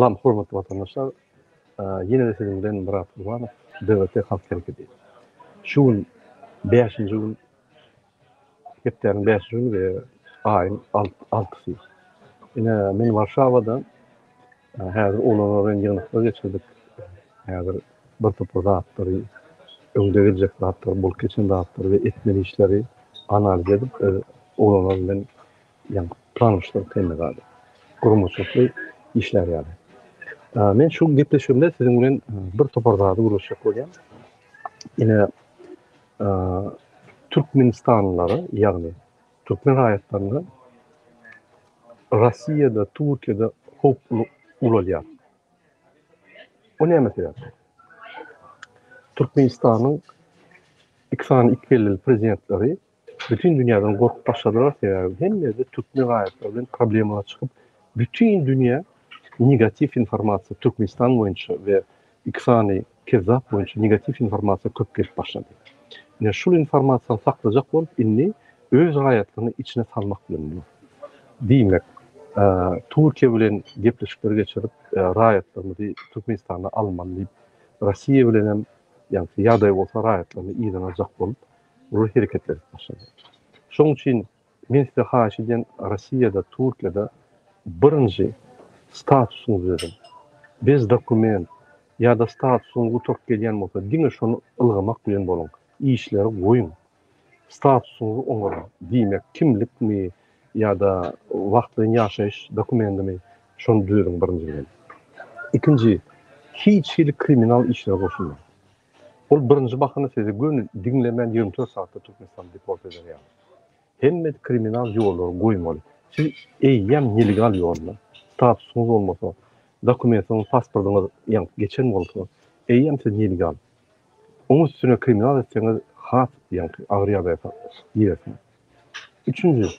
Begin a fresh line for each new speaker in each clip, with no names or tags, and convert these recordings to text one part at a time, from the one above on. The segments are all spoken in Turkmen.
Salam hormatly watandaşlar. Ýene-de siziň bilen Myrat Gurbanow, DWT Halk Hereketi. Şu gün 5-nji gün hepdäniň 5-nji güni we aýyň 6-sy. Ine men Warşawada häzir oglanlar bilen ýygnaklar geçirdik. Häzir bir topar zatlary, öňde geljek zatlary, bolup geçen zatlary we etmeli işleri analiz edip, oglanlar bilen ýaňky planlaşdyryp hemme zady. Guramaçylykly işlär ýaly. Men şu gepleşigimde siziň bilen bir topar zady gürleşjek bolýan. Ine, türkmenistanlylara, ýagny türkmen raýatlaryna Russiýada, Türkiýede howp ulalýar. O näme sebäpli? Türkmenistanyň iki sany iki kelleli prezidentleri Bütin dünýäden gorkup başladylar sebäbi hemme ýerde türkmen raýatlary bilen problemalar çykyp bütin dünýä negatiw informasiýa Türkmenistan boýunça we iki sany kezzap boýunça negatiw informasiýa köp gelip başlady. Ine şul informasiýany saklajak bolup indi öz raýatlaryny içine salmak bilen bular. Diýmek Türkiýe bilen gepleşikler geçirip raýatlarymyzy Türkmenistana almaly diýip Rossiýa bilenem ýagny ýagdaý bolsa raýatlaryny yzyna aljak bolup Olar hereket edip başlady. Şonuň üçin men size haýyş edýän Rossiýada, Türkiýede birinji statusyňyzy beriň. Bez dokument ýa-da statusyňyz gutaryp gelýän bolsa diňe şony ylgamak bilen boluň. Işleri goýuň. Statusyňyzy oňaryň. Diýmek kimlikmi ýa-da wagtlaýyn ýaşaýyş dokumendimi şony düzediň birinji bilen. Ikinji hiç hili kriminal işlere goşulmaň. Ol birinji bakyny sizi göni diňlemän 24 sagatda Türkmenistana deport eder ýaly. Hemme kriminal ýollary goýmaly. Siz eýýäm nelegal ýolda. Statusyňyz bolmasa, dokumentiňiz, pasportyňyz ýaňky geçen bolsa, eýýäm siz nelegal. Oň üstüne kriminal etseňiz has ýaňky agyr ýagdaýa girersiňiz. Üçünji,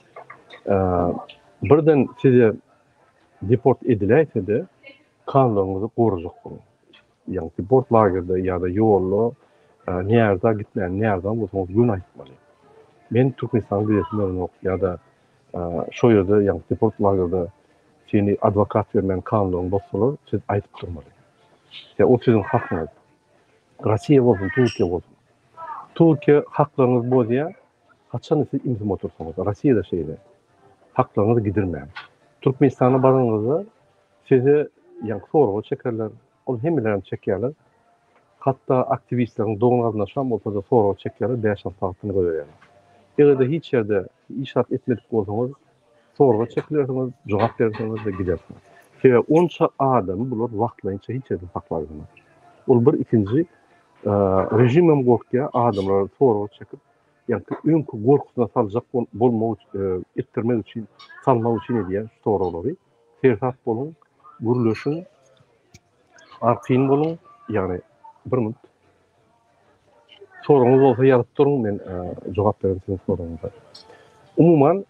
birden size deport ediläýse-de, kanunlaryňyzy gorajak boluň. Ýagny deport lagerde ýa-da ýolda närda gitmän närda bolsaňyz göni aýtmaly. Men Türkmenistana gidesim gelenok ýa-da şo ýerde ýagny deport lagerde seni adwokat bermän kanunlaryňy bozsalar siz aýdyp durmaly. Ýa ol siziň hakyňyz. Rossiýa bolsun Türkiýe bolsun. Türkiýe haklaryňyzy bozýar haçanda siz ümsüm otursaňyz. Rossiýada şeýle. Haklaryňyzy gidirmäň. Türkmenistana baranyňyzda Sizi ýaňky soraga çekerler. Ol hemmelerem çekýärler. Hatda aktiwistleriň dogan-garyndaşam bolsa-da soraga çekýärler, bäş-alty sagatdan goýberýärler. Eger-de hiç ýerde iş zat etmedik bolsaňyz, soraga çekilersiňiz, jogap berersiňiz we gidersiňiz. Sebäbi onça adamy bular wagtlaýynça hiç ýerde saklap bilenok. Ol bir, ikinji, režimem gorkýar, adamlary soraga çekip, ýaňky öňki gorkusyna saljak bolmak etdirmek üçin, salmak üçin edýär şu soraglary. Seresap boluň, gürleşiň, arkaýyn boluň, ýagny bir minut. Soragyňyz bolsa ýazyp duruň, men jogap bererin siziň soragyňyza. Umuman,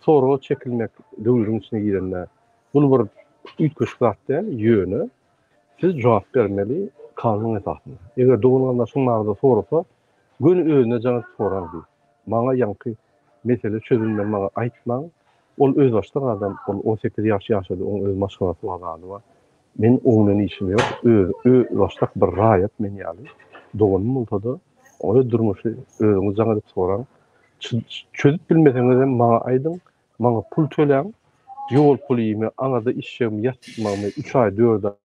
soraga çekilmek döwletiň içine girende bul bir üýtgeşik zat däl, ýöne siz jogap bermeli kanunyň esasynda. Eger dogan-garyndaşyň barada sorasa, göni özüne jaň edip soraň diý. Maňa ýaňky mesele çözülmeli maňa aýtmaň, Ol özbaşdak adam, ol 18 ýaş ýaşady, oň öz maşgalasy bar, zady bar. Men oň bilen işim ýok, özi özbaşdak bir raýat men ýaly. Doganym bolsa-da, oň öz durmuşy, özüňiz jaň edip soraň. Çözüp bilmeseňizem maňa aýdyň, maňa pul töläň, ýol pulymy, aňyrda işjegimi, ýatmagymy, üç aý, dört aý.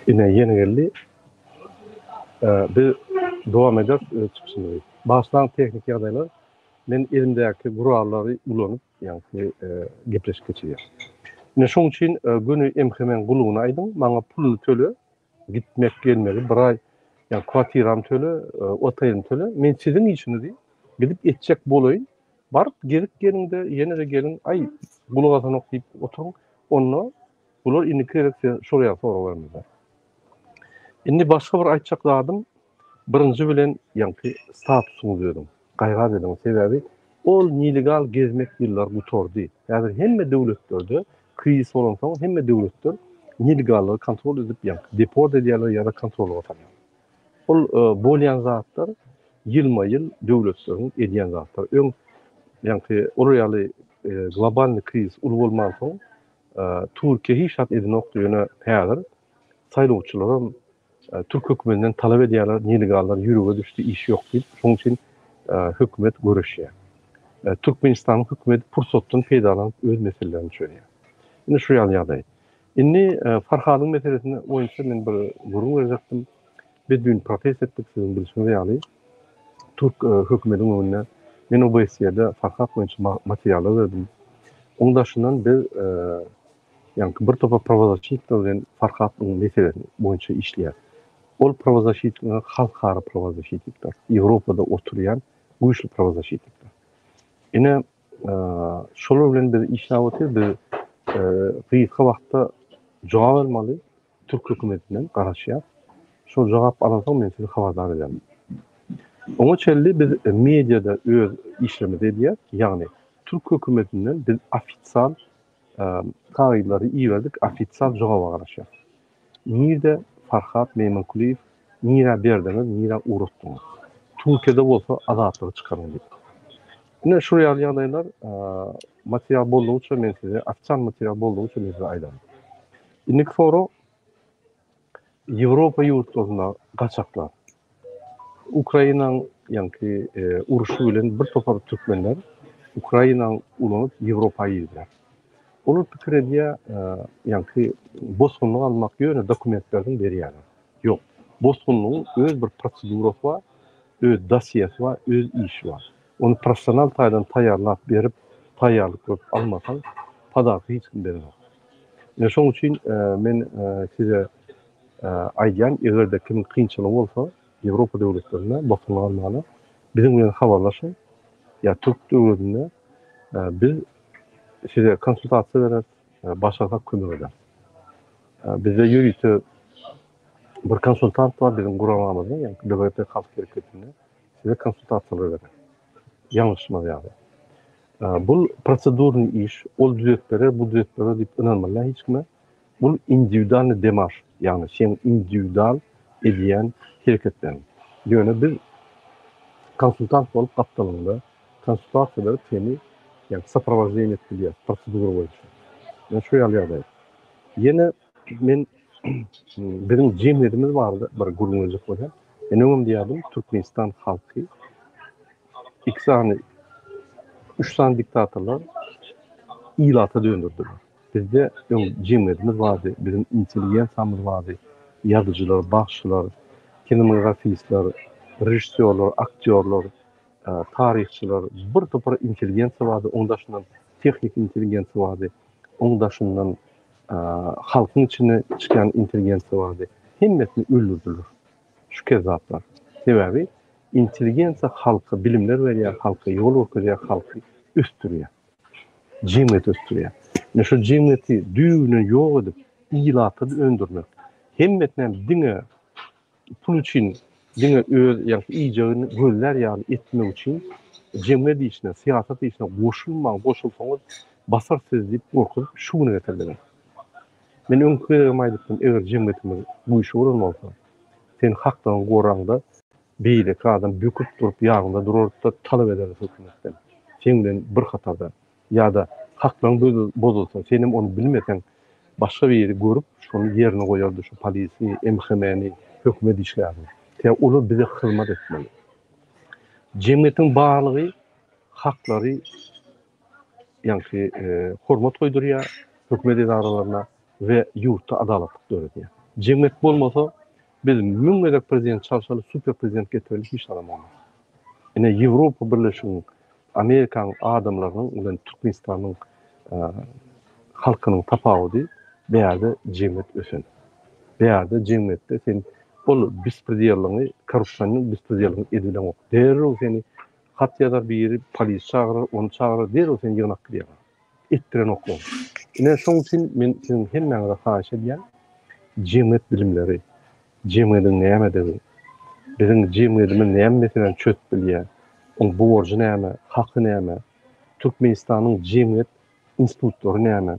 Ine ýene geldi. Biz dowam ederis öz çykyşymyzy. Bagyşlaň tehniki ýagdaýlar. Men elimdäki gurallary ulanyp, ýaňky gepleşik geçirýän. Ine şoň üçin göni MHM-iň gulugyna aýdyň, maňa puluny töle, gitmek gelmegi bir aý, ýa kwartiramy töle, otelimi töle, men siziň işiňizi gidip etjek bolaýyn, baryp gezip geliňde ýene-de geliň, aý gulak asanok diýip oturyň, onda bular indiki gezek size şol ýaly sorag bermezler. Indi başga bir aýtjak zadym, birinji bilen ýaňky statusyňyzy özüň gaýgat ediň, sebäbi ol nelegal gezmek ýyllar gutardy. Häzir hemme döwletlerde krizis bolansoň hemme döwletler nelegallary kontrol edip ýaňky deport edýärler ýa-da kontrollyga salýarlar. Ol bolýan zatlar ýylma-ýyl döwletleriň edýän zatlary. Öň ýaňky olar ýaly globalnyý krizis uly bolmansoň Türkiýe hiç zat edenokdy ýöne häzir saýlawçylaram türk hökümetinden talap edýärler nelegallar ýürege düşdi iş ýok diýip şonuň üçin hökümet göreşýär. Türkmenistanyň hökümeti pursatdan peýdalanyp öz meselelerini çözýär. Indi şu ýaly ýagdaý. Indi Farhadyň meselesini boýunça men bir gürrüň berjekdim. Biz düýn protest etdik siziň bilşiňiz ýaly türk hökümetiň öňünde men OBSE-de Farhat boýunça materiallar berdim. Oň daşyndan biz ýaňky bir topar prawozaşitnikler bilen Farhatyň meselesi boýunça işleýäris. Ol prawozaşitnikler halkara prawozaşitnikler, Ýewropada oturýan güýçli prawozaşitnikler. Ine, şolar bilen biz işläp otyrys. Biz gysga wagtda jogap almaly. Türk hökümetinden garaşýas. Şol jogap alansoň men sizi habardar ederin. Oňa çenli biz mediada öz işlerimizi edýäs. Ýagny türk hökümetinden biz ofisial kagyzlary iberdik, ofisial jogaba garaşýas. Nirde Farhat Meýmankulyýew nirä berdiňiz, nirä ugratdyňyz? Türkiýede bolsa azatlyga çykaryň diýip. Ine şul ýaly ýagdaýlar material boldugyça men size ofisial material boldugyça men size aýdaryn. Indiki sorag Ýewropa ýurtlarynda gaçaklar. Ukrainanyň ýaňky uruşy bilen bir topar türkmenler Ukrainany ulanyp Ýewropa girdiler. Olar pikir edýär, ýaňky bosgunlyk almak ýöne dokument berdiň berýärler. Ýok. Bosgunlygyň öz bir prosedurasy bar, öz dosýesi bar, öz işi bar. Ony professional taýdan taýýarlap berip, taýýarlyk görüp almasaň, podarka hiç kim berenok. Ine şoň üçin men size aýdýan, eger-de kimiň kynçylygy bolsa, Ýewropa döwletlerinde bosgunlyk almaga biziň bilen habarlaşyň ýa türk döwletinde biz size konsultasiýa bereris, başarsak kömek ederis. Bizde ýörite bir konsultant bar biziň guramamyzda, ýagny BVP Halk Hereketinde size konsultasiýalar berer. Ýalňyşmaz ýaly. Bul prosedurnyý iş, ol düzedip berer, bu düzedip berer diýip ynanmaly däl hiç kime. Bul indiwidualnyý demarş, ýagny seň indiwidual edýän hereketleriň. Ýöne biz konsultant bolup gapdalyňda konsultasiýa berip seni ýagny soprowaždeniýe edip bilýäris prosedura boýunça. Ýöne şu ýaly ýagdaý. Ýene men biziň jemgyýetimiz barada bir gürrüň berjek bolýan. Men öňem diýýärdim, Türkmenistan halky iki sany, üç sany diktatorlar ilata döndürdiler. Bizde öň jemgyýetimiz bardy, biziň intelligensiýamyz bardy, ýazyjylar, bagşylar, kinemografistler, režissýorlar, aktýorlar, taryhçylar, bir topar intelligensiýa bardy, oň daşyndan tehniki intelligensiýa bardy, oň daşyndan halkyň içinde çykýan intelligensiýa bardy. Hemmesini öldürdiler şu kezzaplar. Sebäbi intelligensiýa halka bilimler berýär, halka ýol görkezýär, halky ösdürýär. Jemgyýeti ösdürýär. Ine şu jemgyýeti düýbünden ýok edip, ilaty öndürmek, hemmesinem diňe pul üçin, diňe öz ýagny iýjegini gözlär ýaly etmek üçin jemgyýet işine, syýasat işine goşulmaň, goşulsaňyz basar sizi diýip gorkuzyp şu güne getirdiler. Men öňki gezegem aýdypdym, eger jemgyýetimiz güýçli bolan bolsa, sen haklaryňy goraňda beýleki adam böküp durup ýanyňda durardy-da talap ederdi hökümetden. Seň bilen bir hatarda. Ýa-da haklaryň bozulsa, senem ony bilmeseň, başga biri görüp, şony ýerine goýardy, şu polisi, MHM-ni, hökümet işgärini. Sebäbi olar bize hyzmat etmeli. Jemgyýetiň barlygy haklary. ýaňky hormat goýdurýar hökümet edaralaryna we ýurtda adalatlyk döredýär. Jemgyýet bolmasa biz müň gezek prezident çalşaly super prezident getireli hiç zadam bolmaz. Ine Ýewropa Birleşiginiň Amerikanyň adamlarynyň bilen Türkmenistanyň halkynyň tapawudy bärde jemgyýet ösen. Bärde jemgyýetde sen ol bespredelligiňi korrupsiýanyň bespredelligiňi edibileňok. Derrew seni hat ýazar biri, polis çagyrar, ony çagyrar, derrew seni ýygnap gidýärler. Etdirenoklar. Ine şoň üçin men siziň hemmäňize haýyş edýän, jemgyýet bilimleri, jemgyýediň nämedigi, biziň jemgyýedimiz näme meseläni çözüp bilýär, oň borjy näme, haky näme, Türkmenistanyň jemgyýet institutlary näme,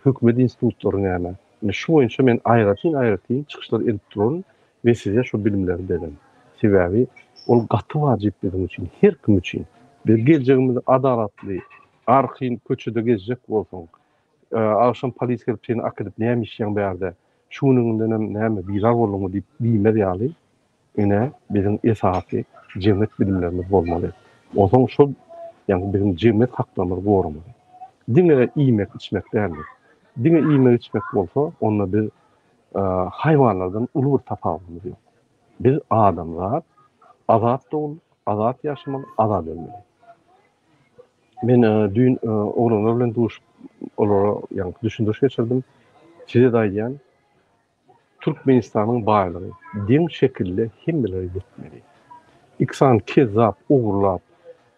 hökümet institutlary näme, ine şu boýunça men aýratyn-aýratyn çykyşlar edip duraryn we size şu bilimleri bererin. Sebäbi ol gaty wajyp biziň üçin, her kim üçin. Biz geljegimizi adalatly, arkaýyn köçede gezjek bolsaň, agşam polis gelip seni akidip näme işýäň bärde, şu günüňdenem näme bizar bolduňmy diýip diýmez ýaly, ine biziň esasy jemgyýet bilimlerimiz bolmaly. Onsoň şol ýagny biziň jemgyýet haklarymyzy goramaly. Diňe iýmek içmek däldir. Diňe iýmek içmek bolsa onda biz haýwanlardan uly bir tapawudymyz ýok. Biz adamzat, azat doguldyk, azat ýaşamaly, azat ölmeli. Men düýn oglanlar bilen duşup, olara ýaňky düşündiriş geçirdim. Size-de aýdýan, Türkmenistanyň baýlygy deň şekilde hemmelere ýetmeli. Iki sany kezzap ogurlap,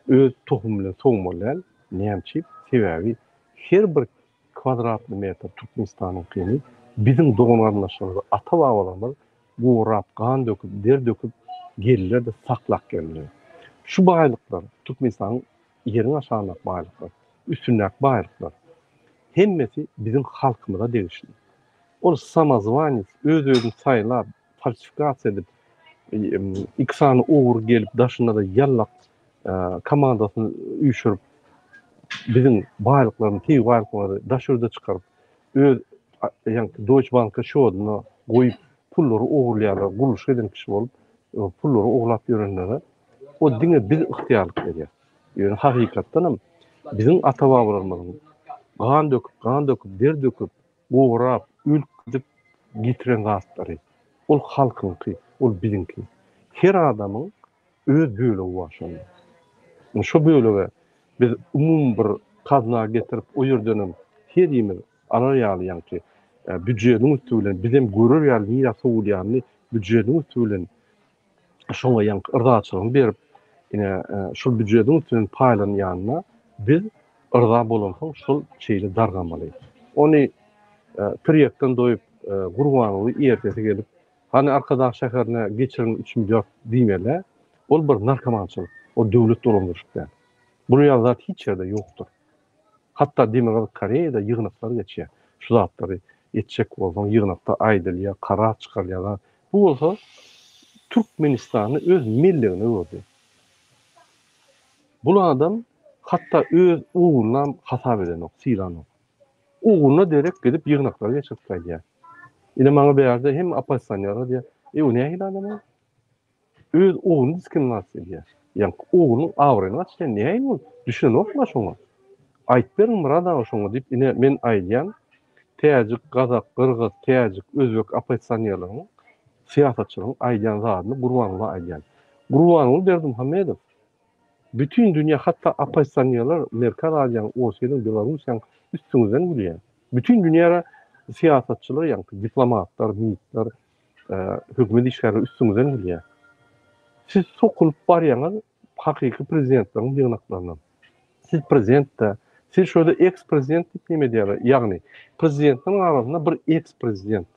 öz tohumy bilen sowmaly däl. Näme üçin? Sebäbi her bir kwadratly metr Türkmenistanyňkyny biziň dogan-garyndaşlarymyz, ata-babalarymyz gorap, gan döküp, der döküp geldiler-de saklap geldiler. Şu baýlyklar, Türkmenistanyň ýeriň aşagyndaky baýlyklar, üstündäki baýlyklar hemmesi biziň halkymyza degişli. Ol samozwanec, öz-özüni saýlap, falsifikasiýa edip, iki sany ogry gelip daşynda-da ýallak komandasyny üýşürip, biziň baýlyklarymyzy, tebigy baýlyklarymyzy daş ýurda çykaryp, öz ýaňky Deutsche Banka şoduna goýup pullary ogurlaýarlar, gurluşyk eden kişi bolup, pullary ogurlap ýörenlere o diňe biz ygtyýarlyk berýär. Ýöne hakykatdan hem biziň ata-babalarymyzyň gan döküp, gan döküp, der döküp, gorap, ölüp gidip getiren zatlary. Ol halkyňky, ol biziňki. Her adamyň öz bölegi bar şonda. Indi şo bölege biz umumy bir gazna getirip, o ýerdenem herimiz alar ýaly ýaňky býujetiň üsti bilen bizem görer ýaly nirä sowulýanyny býujetiň üsti bilen şoňa ýaňky yrzaçylygyny berip, ine şol býujetiň üsti bilen paýlanýanyna biz yrza bolansoň şol şeýle dargamaly. Ony tirýekden doýup Gurbanguly ertesi gelip Hany Arkadag şäherine geçiriň üç milliard diýmeli. Ol bir narkomançylyk. Ol döwlet dolandyryşyk däl. Bular ýaly zat hiç ýerde ýokdur. Hatda Demirgazyk Koreýada ýygnaklar geçýär. Şu zatlary etjek bolsaň ýygnakda aýdylýar, karar çykarylýar zat. Bu bolsa Türkmenistany öz mellegine öwürdi. Bul adam hatda öz oglunam hasap edenok, sylanok. Ogluna derek gidip ýygnaklary geçirip gaýdýar. Ine maňa bärde hem oppozisionerler diýýär, E o nähili adam ol? Öz ogluny diskriminasiýa edýär. Ýaňky oglunyň abraýyny gaçyrýar. Nähili ol? Düşünenokmy şoňa? Aýdyp beriň Myrat aga şoňa diýip, ine men aýdýan, täjik, gazak, gyrgyz, täjik, özbek oppozisionerleriň, syýasatçylaryň aýdýan zadyny Gurbangula aýdýan. Gurbanguly Berdimuhamedow Bütin dünýä hatda oppozisionerler Merkez Aziýanyň, Orsýetiň, Belarussiýanyň üstüňizden gülýär. Bütin dünýä syýasatçylar ýaňky diplomatlar, MIT-ler, hökümet işgärleri üstüňizden gülýär. Siz sokulyp barýaňyz hakyky prezidentleriň ýygnaklaryna. Siz prezident-dä. Siz şo ýerde eks-prezident diýip neme edýärler? Ýagny prezidentleriň arasynda bir eks-prezident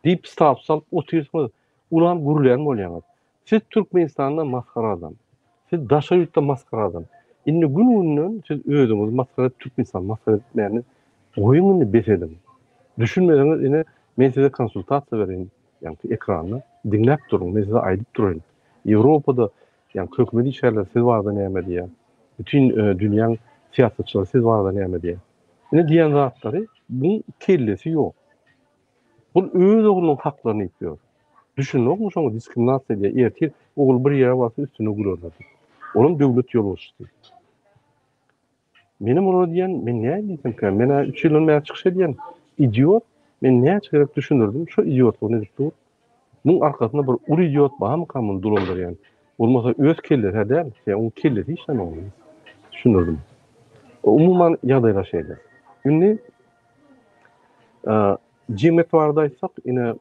diýip status alyp otyrsyňyz. Ulam gürleýän bolýaňyz. Siz Türkmenistanda masgara adam. Siz daşary ýurtda masgara adam. Indi gün günden siz özüňizi masgara edip Türkmenistany masgara etmäni goýuň indi bes ediň. Düşünmeseňiz ine men size konsultasiýa bereýin ýaňky ekranda diňläp duruň men size aýdyp duraýyn. Ýewropada ýaňky hökümet işgärleri siz barada näme diýýär. Bütin dünýäň syýasatçylary siz barada näme diýýär. Ine diýen zatlary buň kellesi ýok. Bul öz oglunyň haklaryny iýip ýör. Düşünenokmy şoňa diskriminasiýa edýär ertir ogly bir ýere barsa üstüne gülerler diýip. Olam döwlet ýolbaşçysy. Menem olara diýýän, men näme diýsemkäm, men-ä üç ýyldan bäri çykyş edýän, idiot, men näçe gezek düşündirdim, şo idiotlygyny edip dur. Muň arkasynda bir uly idiot barmyka muny dolandyrýan? Bolmasa öz kellesi-hä däl, sebäbi oň kellesi işlemok diýip düşündirdim. Umuman ýagdaýlar şeýle. Indi jemgyýet barada aýtsak, ine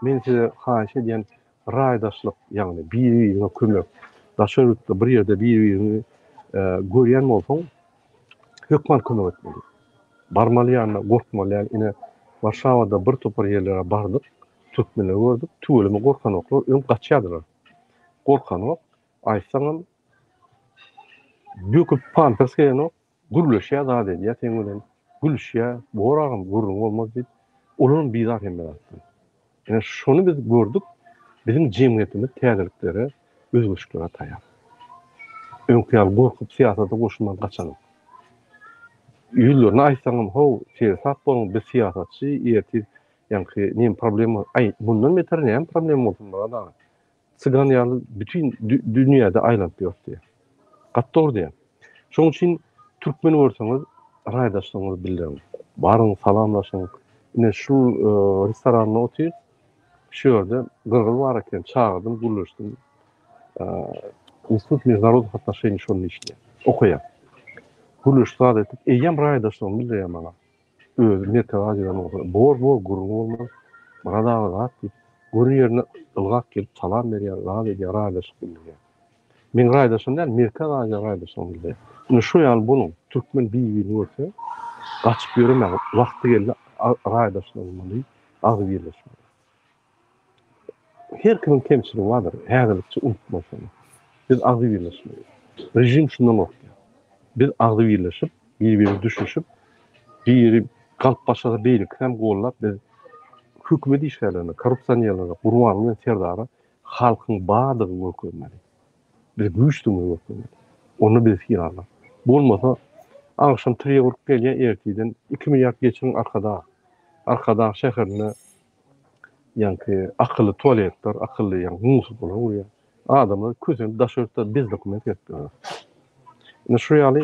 men size haýyş edýän raýdaşlyk, ýagny biri-biriňe kömek, daşary ýurtda bir ýerde biri-biriňi görýän bolsaň, hökman kömek etmeli. Barmaly ýanyna, gorkmaly däl. Ine, Warşawada bir topar ýerlere bardyk, türkmenleri gördük, tüweleme gorkanoklar, öň gaçýardylar. Gorkanok, aýtsaňam döküp pampers geýenok, gürleşýär, zat edýär seň bilen, gülüşýär, bor agam, gürrüň bolmaz diýip, olaram bizar hemme zatdan. Ine şony biz gördük, biziň jemgyýetimiz täzeliklere, özgerişliklere taýýar. Öňki ýaly gorkup syýasata goşulman gaçanok. Ýüzlerine aýtsaňam, how, seresap boluň, biz syýasatçy, ertir ýaňky näme problema, aý, mundan beter näme problema bolsun Myrat aga? Cygan ýaly bütin dünýäde aýlanyp ýör diýýär. Gaty dogry diýýär. Şonuň üçin türkmen görseňiz raýdaşlygyňyzy bildiriň. Baryň salamlaşyň. Ine şu restoranda otyr. Şu ýerde gyrgyz bar eken, çagyrdym, gürleşdim. Institut межdunarодных отношений şonda işleýär. Okaýar. Gürleşip zat etdik. Eýýäm raýdaşlygyny bildirýär maňa. Özi Merkezi Aziýadan bolsa, bor, bor, gürrüň bolmaz. Myrat aga zat diýip, gören ýerinde ylgap gelip salam berýär, zat edýär, raýdaşlyk bildirýär. Meň raýdaşym däl, Merkezi Aziýa raýdaşlygyny bildirýär. Ine şu ýaly boluň, türkmen bir-birini görse, gaçyp ýöremäň, wagty geldi raýdaşlanmaly, agzybirleşmeli. Her kimiň kemçiligi bardyr, häzirlikçe unutmaly şony. Biz agzybirleşmeli. Režim şundan gorkýar. Biz agzybirleşip, bir-birimize düşünişip, biri galyp başlasa beýlekisi hem gollap biz hökümet işgärlerine, korrupsionerlere, Gurbanguly bilen Serdara halkyň bardygyny görkezmeli. Biz güýçdügimizi görkezmeli. Onda bizi sylarlar. Bolmasa agşam tirýek urup gelýär ertirden iki milliard geçiriň Arkadag. Arkadag şäherinde ýaňky akylly tualetler, akylly ýaňky musurkalar gurýar. Adamlar kösenip daşary ýurtda bez dokument gerek bolýar. Ine şu ýaly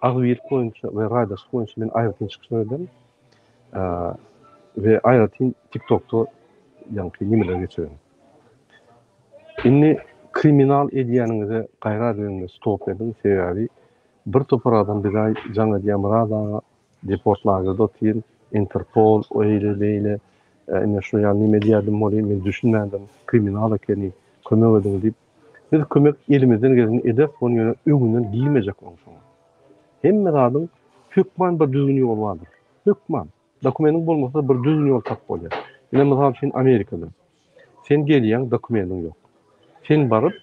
agzybirlik boýunça we raýdaşlyk boýunça men aýratyn çykyşlar ederin. We aýratyn TikTokda ýaňky nimeler geçirerin. Indi kriminal edýäniňize gaýrat ediň stop ediň sebäbi bir topar adam bize jaň edýär Myrat aga Deport lagerde otyryn, Interpol, o eýle, beýle, ine şu ýaly neme edýärdim welin, men düşünmändim, kriminal ekeni, kömek ediň diýip. Biz kömek elimizden geleni ederis, ony ýöne öňünden girmejek boluň şoňa. Hemme zadyň hökman bir düzgün ýoly bardyr. Hökman. Dokumentiň bolmasa-da bir düzgün ýol tapyp bolýar. Ine mysal üçin Amerikada. Sen gelýäň, dokumentiň ýok. Sen baryp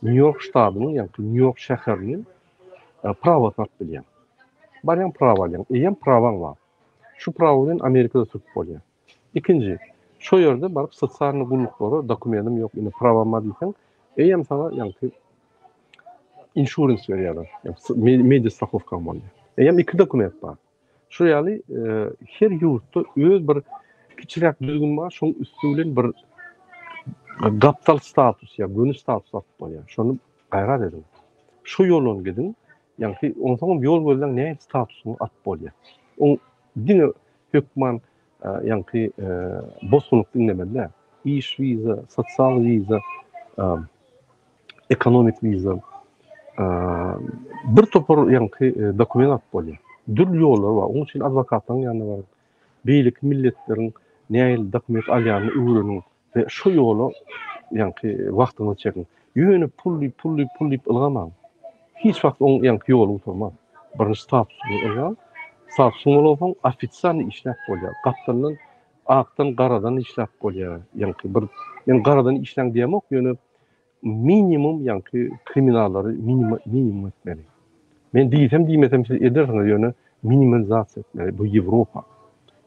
Nýu-Ýork ştatynyň, ýagny Nýu-Ýork şäheriniň prawasyny alyp bilýäň. Barýaň prawa alýaň. Eýýäm prawaň bar. Şu prawa bilen Amerikada sürüp bolýar. Ikinji, şo ýerde baryp sosialnyý gulluklara dokumentim ýok, ine prawam bar diýseň, eýýäm saňa ýaňky insurance berýärler. Media strahowkaň bolýar. Eýýäm iki dokument bar. Şu ýaly her ýurtda öz bir kiçiräk düzgün bar, şoň üsti bilen bir gapdal status ýa göni status alyp bolýar. Şony gaýrat ediň. Şu ýoldan gidiň. Ýagny onsoňam ýol gözläň nähili statusyňy alyp bolýar. Oň diňe hökman ýaňky bosgunlyk diňlemeli däl. Iş wiza, sosial wiza, ekonomik wiza, bir topar ýaňky dokument alyp bolýar. Dürli ýollar bar. Onuň üçin adwokatlaryň ýanyna baryň. Beýleki milletleriň nähili dokument alýanyny öwreniň we şo ýola ýaňky wagtyňyzy çekiň. Ýöne pul diýip, pul diýip, pul diýip ylgamaň. Hiç wagt oň ýaňky ýoly gutarmaz. Birinji statusyňy ylga. Statusyň bolansoň ofisialnyý işläp bolýar. Gapdaldan akdan garadan işläp bolýar. Ýaňky bir men garadan işläň diýemok, ýöne minimum ýaňky kriminallary minimum etmeli. Men diýsem diýmesem siz edersiňiz ýöne minimalizasiýa etmeli. Bu Ýewropa.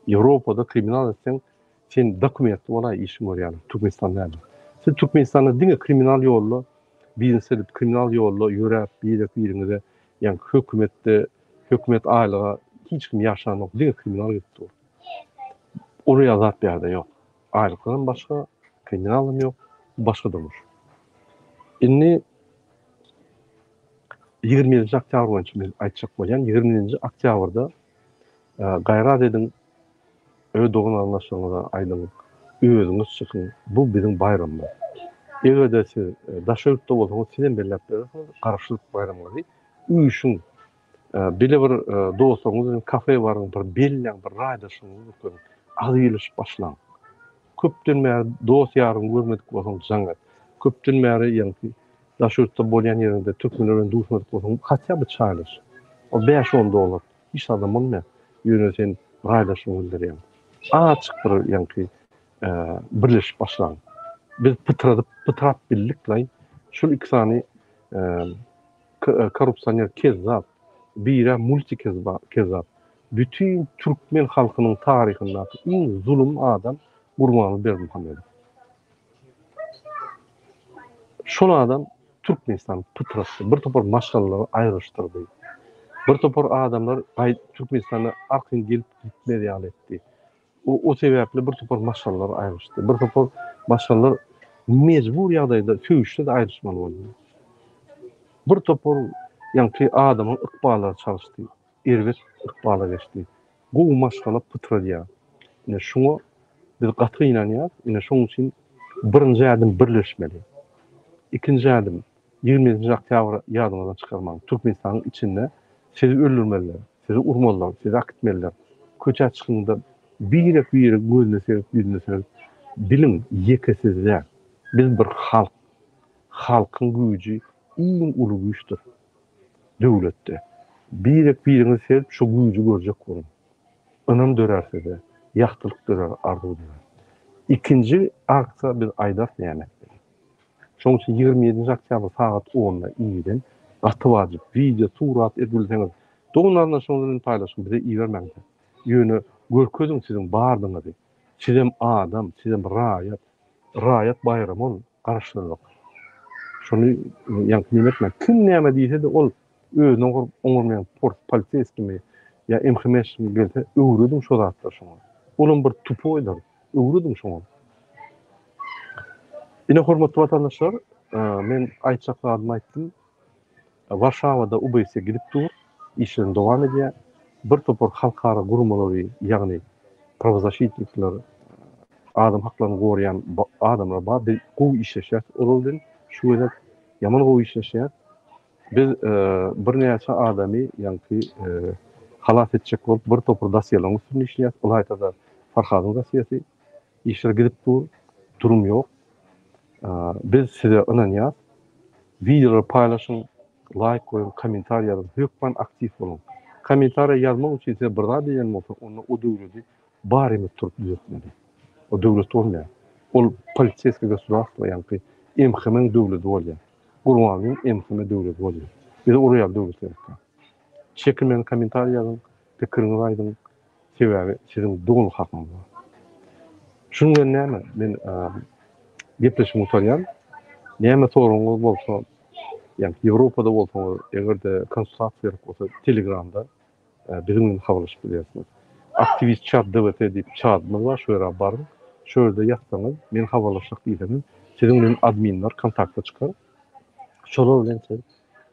Ýewropada kriminal etseň sen dokumentli bolaý işiň görýärler. Türkmenistan däl. Siz Türkmenistanda diňe kriminal ýolda biznes edip kriminal ýolda ýöräp birek biriňize ýaňky hökümetde hökümet aýlyga hiç kim ýaşanok diňe kriminal gidip dur. Olar zat bu ýerde ýok. Aýlyklaram başga, kriminalam ýok, başga durmuş. Indi. 27-nji oktýabr boýunça men aýtjak bolýan, 27-nji oktýabrda gaýrat ediň, öz dogan-garyndaşlaryňyza aýdyň, özüňiz çykyň, bu biziň baýramymyz. Eger-de siz daşary ýurtda bolsaňyz, sizem belläp berersiňiz, Garaşsyzlyk baýramyňyzy üýşüň, bile bir dostlaryňyz bilen kafe baryň, bir belläň, bir raýdaşlygyňyzy görkeziň, agzybirleşip başlaň. Köpden bäri dost-ýaryňy görmedik bolsaň jaň et. Köpden bäri ýaňky daş ýurtda bolýan ýeriňde türkmenler bilen duşmadyk bolsaň hatýa bir çaýlaş. Ol bäş-on dollar. Hiç zadam bolmaýar. Ýöne sen raýdaşlygyňy bildirýäň. Azajyk bir ýaňky birleşip başlaň. Biz pytradyp, pytrap bildik-laý. Şul iki sany korrupsioner kezzap, birä multi kezzap. Bütin türkmen halkynyň taryhyndaky iň zulum adam Gurbanguly Berdimuhamedow. Şol adam Türkmenistany pytratdy, bir topar maşgalalary aýrylyşdyrdy. Bir topar adamlar Türkmenistana arkaýyn gelip gitmez ýaly etdi. O sebäpli bir topar maşgalalar aýrylyşdy. Bir topar maşgalalar mejbur ýagdaýda söýüşse-de aýrylyşmaly boldy. Bir topar ýaňky adamyň ykballary çalyşdy. Erbet ykbala geçdi. Gowy maşgala pytradýar. Ine şuňa biz gaty gynanýarys. Ine şonuň üçin birinji ädim birleşmeli. Ikinji ädim 27-nji oktýabry ýadyňyzdan çykarmaň. Türkmenistanyň içinde sizi öldürmeliler, sizi urmalylar, sizi akitmeliler. Köçä çykyňda birek-birek gözüne seredip, ýüzüne seredip biliň ýeke siz däl. Biz bir halk. Halkyň güýji iň uly güýçdür. Döwletde. Birek-biriňizi sevip şo güýji görjek boluň. Ynam dörär sizde, ýagtylyk dörär, arzuw dörär. Ikinji aksiýa biz aýdarys näme etmeli. Şonuň üçin 27-nji oktýabr sagat onda irden gaty wajyp wideo, surat edip bilseňiz dogan-garyndaşlaryňyz bilen paýlaşyň, bize ibermäň-de. Ýöne görkeziň siziň bardygyňyzy. Sizem adam, sizem raýat. Raýat baýramy ol. Garaşsyzlyk. Şony ýaňky neme etmän, kim näme diýse-de ol özüne oňaryp oňarmaýan pors poliseýskimi ýa MHM-şimi gelse öwrediň şo zatlary şoňa. Olam bir tupoýdyr. Öwrediň şoňa. Ine hormatly watandaşlar, men aýtjak zadymy aýtdym. Warşawada UBS gidip dur, işlerini dowam edýär. Bir topar halkara guramalary, ýagny prawozaşitnikler, adam haklaryny goraýan adamlar bar. Biz gowy işleşýäris olar bilen. Şu gezek ýaman gowy işleşýäris. Biz birnäçe adamy, ýaňky halas etjek bolup bir topar dosýelaryň üstünde işleýäris. Ylaýta-da Farhadyň dosýesi. Işler gidip dur, durum ýok. Biz size ynanýas. Wideolary paýlaşyň, laýk goýuň, kommentariý ýazyň, hökman aktiw boluň. Kommentariýa ýazmak üçin size bir zat diýen bolsa, onda o döwleti barymyz turup düzetmeli. O döwlet bolmaýar. Ol poliseýskiý gosudarstwo, ýaňky MHM-iň döwleti bolýar. Gurbangulyň MHM döwleti bolýar. Bize olar ýaly döwlet gerek däl. Çekinmän kommentariý ýazyň, pikiriňizi aýdyň. Sebäbi siziň doly hakyňyz bar. Şunuň bilen näme, men gepleşigi gutarýan. Näme soragyňyz bolsa, ýagny Ýewropada bolsaňyz, eger-de konsultasiýa gerek bolsa, Telegramda biziň bilen habarlaşyp bilersiňiz. Aktiwist chat DWT diýip çatymyz bar, şo ýere baryň. Şo ýerde ýazsaňyz, men habarlaşjak diýseňiz, siziň bilen adminler kontakta çykar. Şolar bilen siz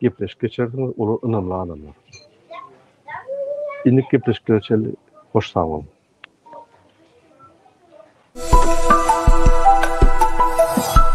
gepleşik geçersiňiz, olar ynamly adamlar. Indiki gepleşiklere çenli hoş sag boluň.